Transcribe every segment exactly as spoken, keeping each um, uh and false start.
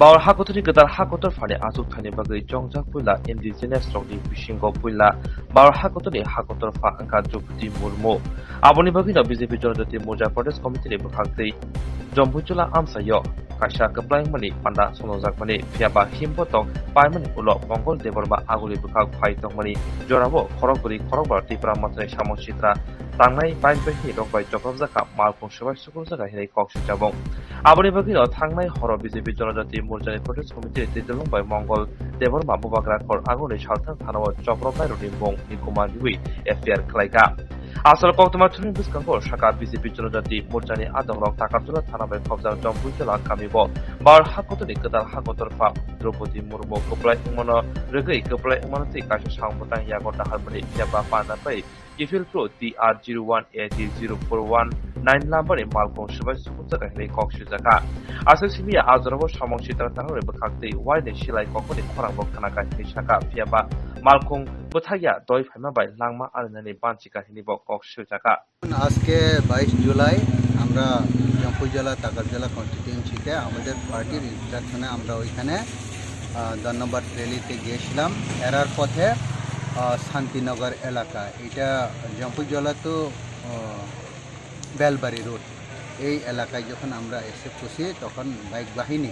Bawar hakotorni kwtal hakotor phani achuk thani bagwi chongjak puila indigenous rokni bisingo puila Bawar hakotorni hakotor pha wngkha Droupadi Murmu. Aboni bagwino B J P Jonojati Morcha Pradesh Committee ni bwkhak twi Jampuijala amchaio kaisa kwplai wngmani panda songjakmani, phiyaba himbotok paimani ulo Mongol Debbarma aguli bwkhak phai tongmani jorao khorokbrwi khorokba Tipra Mothani samung sitra tangnai bain bahini rok bai chokropjak kha malkhung swbai sukrukjak kha hinwi kok swijabung. Aboni bagwino thangnai horo B J P Jonojati Morchani Pradesh Committee ni twi dulung bai Mongol Debbarma bubagra khor aguni salthang thanao chokropnai rokni mung ni kuma riwi F I R khlaikha. Asol koktwma thwngni bwskango saka B J P Jonojati Morchani adongrok Takarjala thana bai khobjak Jampuijala kamibo Bawar hakotorni kwtal hakotor pha Droupadi Murmu kwplai wngmano rwgwi kwplai wngmano twi kaisa samung bwtang yago daharmani phiyaba panda bai kiphil pro T R zero one A T zero four one nine lambani malkhung swbai sukrukjak hinwi kok swijakha. Aswk simi a jorao samung sitra tangnani bwkhak twi waini silai kokoni khorangbo khnakha hinwi sakha, phiyaba malkhung bwthakya doi phaima bai langma arinani banchikha hinwi bo kok swijakha. আজকে বাইশ জুলাই আমরা জম্পুইজলা, তাকারজলা কনস্টিটিউয়েন্সিতে আমাদের পার্টির ইনস্ট্রাকশনে আমরা ওইখানে, আহ, ধন্যবাদ র্যালিতে গিয়েছিলাম। ফেরার পথে, আহ, শান্তিনগর এলাকা, এটা জম্পুইজলা তো, আহ, বেলবাড়ি রোড, এই এলাকায় যখন আমরা এসে পৌঁছি, তখন বাইক বাহিনী,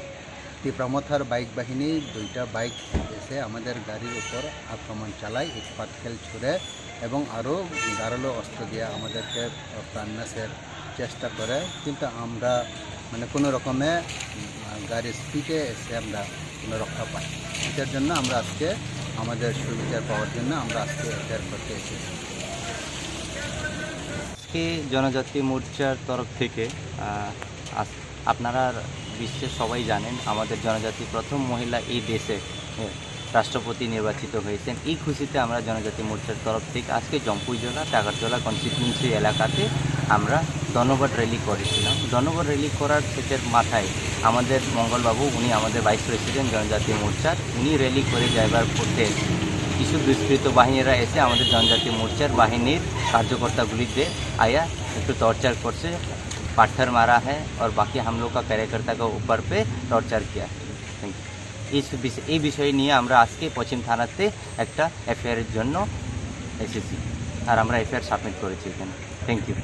তিপ্রামথার বাইক বাহিনী দুইটা বাইক এসে আমাদের গাড়ির উপর আক্রমণ চালায়, ইট পাটকেল ছুড়ে এবং আরও ধারালো অস্ত্র দিয়ে আমাদেরকে প্রাণনাশের চেষ্টা করে, কিন্তু আমরা মানে কোনো রকমে, উম, গাড়ির স্পিডে এসে আমরা কোনো রক্ষা পাই। এটার জন্য আমরা আজকে আমাদের সুবিচার পাওয়ার জন্য আমরা আজকে এফআইআর করতে এসেছি। আজকে জনজাতি মোর্চার তরফ থেকে, আহ, আজ-, আপনারা বিশ্বে সবাই জানেন, আমাদের জনজাতি প্রথম মহিলা এই দেশে, এ, রাষ্ট্রপতি নির্বাচিত হয়েছেন। এই খুশিতে আমরা জনজাতি মোর্চার তরফ থেকে আজকে জম্পুইজলা, টাকারজলা কনস্টিটিউয়েন্সি এলাকাতে আমরা ধন্যবাদ র্যালি করেছিলাম। ধন্যবাদ র্যালি করার সেটের মাথায় আমাদের মঙ্গলবাবু, উনি আমাদের ভাইস প্রেসিডেন্ট জনজাতি মোর্চার, উনি র্যালি করে যাইবার পথে কিছু দুষ্কৃত বাহিনীরা এসে আমাদের জনজাতি মোর্চার বাহিনীর কার্যকর্তাগুলিতে আয়া একটু টর্চার করছে, পাথর মারা হ্যায়, আর বাকি হাম লোগ কা কার্যকর্তা কা উপর পে টর্চার কিয়া। Thank you. এই সু-, বিষ-, এই বিষয় নিয়ে আমরা আজকে পশ্চিম থানাতে একটা এফআইআর এর জন্য এসেছি, আর আমরা এফআইআর সাবমিট করেছি এখানে। Thank you.